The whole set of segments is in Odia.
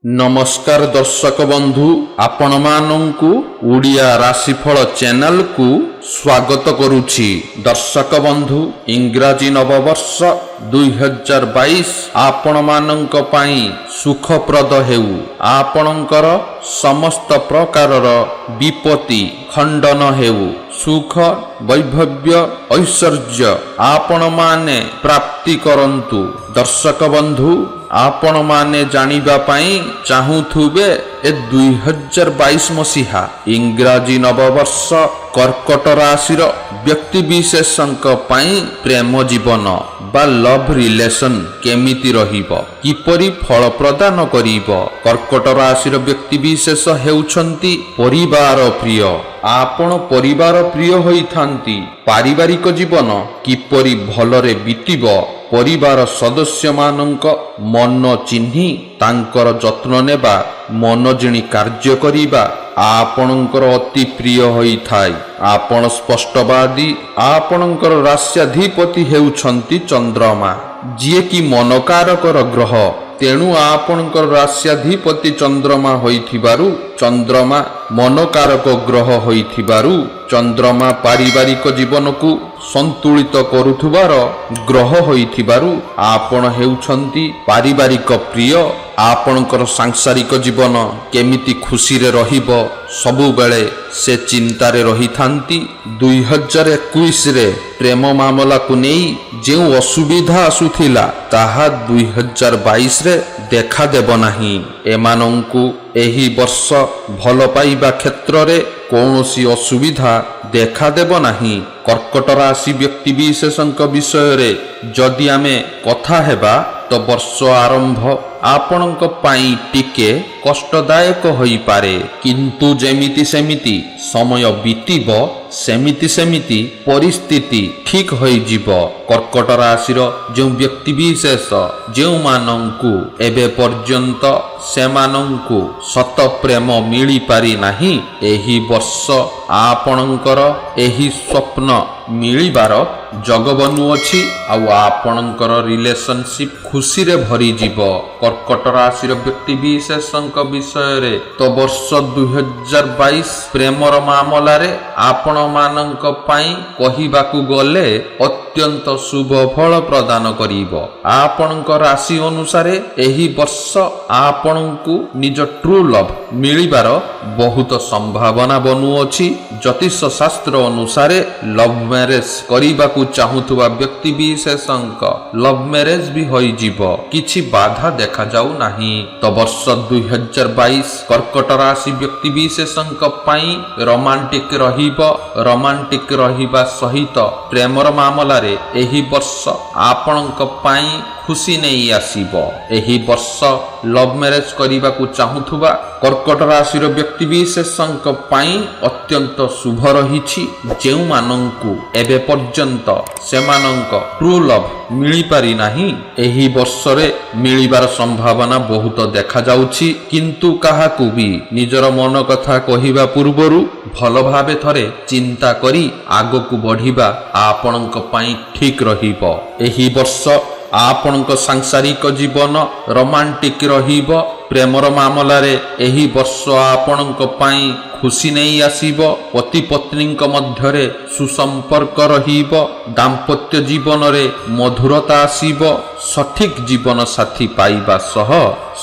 ନମସ୍କାର ଦର୍ଶକ ବନ୍ଧୁ, ଆପଣମାନଙ୍କୁ ଓଡ଼ିଆ ରାଶିଫଳ ଚ୍ୟାନେଲକୁ ସ୍ୱାଗତ କରୁଛି। ଦର୍ଶକ ବନ୍ଧୁ, ଇଂରାଜୀ ନବବର୍ଷ 2022 ଆପଣମାନଙ୍କ ପାଇଁ ସୁଖପ୍ରଦ ହେଉ। ଆପଣଙ୍କର ସମସ୍ତ ପ୍ରକାରର ବିପତ୍ତି ଖଣ୍ଡନ ହେଉ। ସୁଖ, ବୈଭବ୍ୟ, ଐଶ୍ୱର୍ଯ୍ୟ ଆପଣମାନେ ପ୍ରାପ୍ତି କରନ୍ତୁ। ଦର୍ଶକ ବନ୍ଧୁ, ଆପଣମାନେ ଜାଣିବା ପାଇଁ ଚାହୁଁଥିବେ, ଏ 2022 ମସିହା ଇଂରାଜୀ ନବବର୍ଷ କର୍କଟ ରାଶିର ବ୍ୟକ୍ତିବିଶେଷଙ୍କ ପାଇଁ ପ୍ରେମ ଜୀବନ ବା ଲଭ୍ ରିଲେସନ କେମିତି ରହିବ, କିପରି ଫଳ ପ୍ରଦାନ କରିବ। କର୍କଟ ରାଶିର ବ୍ୟକ୍ତିବିଶେଷ ହେଉଛନ୍ତି ପରିବାର ପ୍ରିୟ। ଆପଣ ପରିବାର ପ୍ରିୟ ହୋଇଥାନ୍ତି। ପାରିବାରିକ ଜୀବନ କିପରି ଭଲରେ ବିତିବ, ପରିବାର ସଦସ୍ୟମାନଙ୍କ ମନ ଚିହ୍ନି ତାଙ୍କର ଯତ୍ନ ନେବା, ମନ ଜିଣି କାର୍ଯ୍ୟ କରିବା ଆପଣଙ୍କର ଅତି ପ୍ରିୟ ହୋଇଥାଏ। ଆପଣ ସ୍ପଷ୍ଟବାଦୀ। ଆପଣଙ୍କର ରାଶ୍ୟାଧିପତି ହେଉଛନ୍ତି ଚନ୍ଦ୍ରମା, ଯିଏକି ମନକାରକର ଗ୍ରହ। ତେଣୁ ଆପଣଙ୍କର ରାଶ୍ୟାଧିପତି ଚନ୍ଦ୍ରମା ହୋଇଥିବାରୁ, ଚନ୍ଦ୍ରମା ମନକାରକ ଗ୍ରହ ହୋଇଥିବାରୁ, ଚନ୍ଦ୍ରମା ପାରିବାରିକ ଜୀବନକୁ ସନ୍ତୁଳିତ କରୁଥିବାର ଗ୍ରହ ହୋଇଥିବାରୁ ଆପଣ ହେଉଛନ୍ତି ପାରିବାରିକ ପ୍ରିୟ। ଆପଣଙ୍କର ସାଂସାରିକ ଜୀବନ କେମିତି ଖୁସିରେ ରହିବ, ସବୁବେଳେ ସେ ଚିନ୍ତାରେ ରହିଥାନ୍ତି। 2021ରେ ପ୍ରେମ ମାମଲାକୁ ନେଇ ଯେଉଁ ଅସୁବିଧା ଆସୁଥିଲା, ତାହା 2022ରେ ଦେଖାଦେବ ନାହିଁ। ଏମାନଙ୍କୁ ଏହି ବର୍ଷ ଭଲ ପାଇବା କ୍ଷେତ୍ରରେ କୌଣସି ଅସୁବିଧା ଦେଖାଦେବ ନାହିଁ। କର୍କଟ ରାଶି ବ୍ୟକ୍ତିବିଶେଷଙ୍କ ବିଷୟରେ ଯଦି ଆମେ କଥା ହେବା ତ ବର୍ଷ ଆରମ୍ଭ ଆପଣଙ୍କ ପାଇଁ ଟିକେ କଷ୍ଟଦାୟକ ହୋଇପାରେ, କିନ୍ତୁ ଯେମିତି ସେମିତି ସମୟ ବିତିବ, ସେମିତି ସେମିତି ପରିସ୍ଥିତି ଠିକ୍ ହୋଇଯିବ। କର୍କଟ ରାଶିର ଯେଉଁ ବ୍ୟକ୍ତିବିଶେଷ, ଯେଉଁମାନଙ୍କୁ ଏବେ ପର୍ଯ୍ୟନ୍ତ ସେମାନଙ୍କୁ ସତ ପ୍ରେମ ମିଳିପାରି ନାହିଁ, ଏହି ବର୍ଷ ଆପଣଙ୍କର ଏହି ସ୍ୱପ୍ନ ମିଳିବାର ଯୋଗ ବନୁଅଛି ଆଉ ଆପଣଙ୍କର ରିଲେସନସିପ୍ ଖୁସିରେ ଭରିଯିବ। କର୍କଟ ରାଶିର ବ୍ୟକ୍ତି ବିଶେଷଙ୍କ ବିଷୟରେ ତ ବର୍ଷ 2022 ପ୍ରେମର ମାମଲାରେ ଆପଣମାନଙ୍କ ପାଇଁ କହିବାକୁ ଗଲେ ଅତ୍ୟନ୍ତ ଶୁଭ ଫଳ ପ୍ରଦାନ କରିବ। ଆପଣଙ୍କ ରାଶି ଅନୁସାରେ ଏହି ବର୍ଷ ଆପଣଙ୍କୁ ନିଜ ଟ୍ରୁ ଲଭ୍ ମିଳିବାର ବହୁତ ସମ୍ଭାବନା ବନୁଅଛି। ଜ୍ୟୋତିଷ ଶାସ୍ତ୍ର ଅନୁସାରେ ଲଭ୍ ମ୍ୟାରେଜ କରିବାକୁ ଚାହୁଁଥିବା ବ୍ୟକ୍ତି ବିଶେଷଙ୍କ ଲଭ୍ ମ୍ୟାରେଜ ବି ହୋଇଯିବ, କିଛି ବାଧା ଦେଖାଯାଉ ନାହିଁ। ତ ବର୍ଷ 2022 କର୍କଟ ରାଶି ବ୍ୟକ୍ତି ବିଶେଷଙ୍କ ପାଇଁ ରୋମାଣ୍ଟିକ ରହିବ। ରୋମାଣ୍ଟିକ ରହିବା ସହିତ ପ୍ରେମର ମାମଲାରେ ଏହି ବର୍ଷ ଆପଣଙ୍କ ପାଇଁ ଖୁସି ନେଇ ଆସିବ। ଏହି ବର୍ଷ ଲଭ୍ ମ୍ୟାରେଜ କରିବାକୁ ଚାହୁଁଥିବା କର୍କଟ ରାଶିର ବ୍ୟକ୍ତି ବିଶେଷଙ୍କ ପାଇଁ ଅତ୍ୟନ୍ତ ଶୁଭ ରହିଛି। ଯେଉଁମାନଙ୍କୁ ଏବେ ପର୍ଯ୍ୟନ୍ତ ସେମାନଙ୍କ ଟ୍ରୁ ଲଭ୍ ମିଳିପାରି ନାହିଁ, ଏହି ବର୍ଷରେ ମିଳିବାର ସମ୍ଭାବନା ବହୁତ ଦେଖାଯାଉଛି। କିନ୍ତୁ କାହାକୁ ବି ନିଜର ମନ କଥା କହିବା ପୂର୍ବରୁ ଭଲ ଭାବେ ଥରେ ଚିନ୍ତା କରି ଆଗକୁ ବଢ଼ିବା ଆପଣଙ୍କ ପାଇଁ ଠିକ୍ ରହିବ। ଏହି ବର୍ଷ ଆପଣଙ୍କ ସାଂସାରିକ ଜୀବନ ରୋମାଣ୍ଟିକ ରହିବ। ପ୍ରେମର ମାମଲାରେ ଏହି ବର୍ଷ ଆପଣଙ୍କ ପାଇଁ ଖୁସି ନେଇ ଆସିବ। ପତି ପତ୍ନୀଙ୍କ ମଧ୍ୟରେ ସୁସମ୍ପର୍କ ରହିବ। ଦାମ୍ପତ୍ୟ ଜୀବନରେ ମଧୁରତା ଆସିବ। ସଠିକ ଜୀବନ ସାଥୀ ପାଇବା ସହ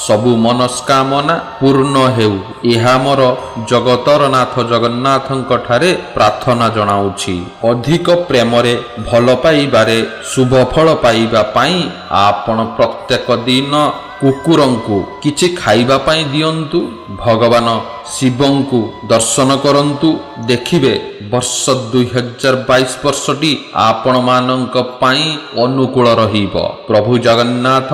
ସବୁ ମନସ୍କାମନା ପୂର୍ଣ୍ଣ ହେଉ, ଏହା ମୋର ଜଗତର ନାଥ ଜଗନ୍ନାଥଙ୍କ ଠାରେ ପ୍ରାର୍ଥନା ଜଣାଉଛି। ଅଧିକ ପ୍ରେମରେ ଭଲ ପାଇବାରେ ଶୁଭ ଫଳ ପାଇବା ପାଇଁ ଆପଣ ପ୍ରତ୍ୟେକ ଦିନ କୁକୁରଙ୍କୁ କିଛି ଖାଇବା ପାଇଁ ଦିଅନ୍ତୁ। ଭଗବାନ ଶିବଙ୍କୁ ଦର୍ଶନ କରନ୍ତୁ। ଦେଖିବେ, ବର୍ଷ 2022 ବର୍ଷଟି ଆପଣମାନଙ୍କ ପାଇଁ ଅନୁକୂଳ ରହିବ। ପ୍ରଭୁ ଜଗନ୍ନାଥ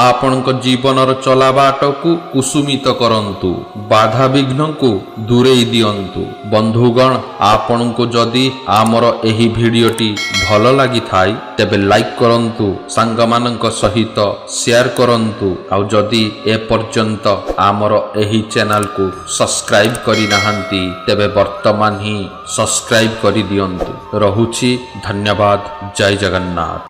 ଆପଣଙ୍କ ଜୀବନର ଚଲାବାଟକୁ କୁସୁମିତ କରନ୍ତୁ, ବାଧାବିଘ୍ନକୁ ଦୂରେଇ ଦିଅନ୍ତୁ। ବନ୍ଧୁଗଣ, ଆପଣଙ୍କୁ ଯଦି ଆମର ଏହି ଭିଡ଼ିଓଟି ଭଲ ଲାଗିଥାଏ, ତେବେ ଲାଇକ୍ କରନ୍ତୁ, ସାଙ୍ଗମାନଙ୍କ ସହିତ ସେୟାର କରନ୍ତୁ। ଆଉ ଯଦି ଏପର୍ଯ୍ୟନ୍ତ ଆମର ଏହି ଚ୍ୟାନେଲକୁ ସବସ୍କ୍ରାଇବ୍ କରିନାହାନ୍ତି, ତେବେ ବର୍ତ୍ତମାନ ହିଁ ସବସ୍କ୍ରାଇବ୍ କରିଦିଅନ୍ତୁ। ରହୁଛି, ଧନ୍ୟବାଦ। ଜୟ ଜଗନ୍ନାଥ।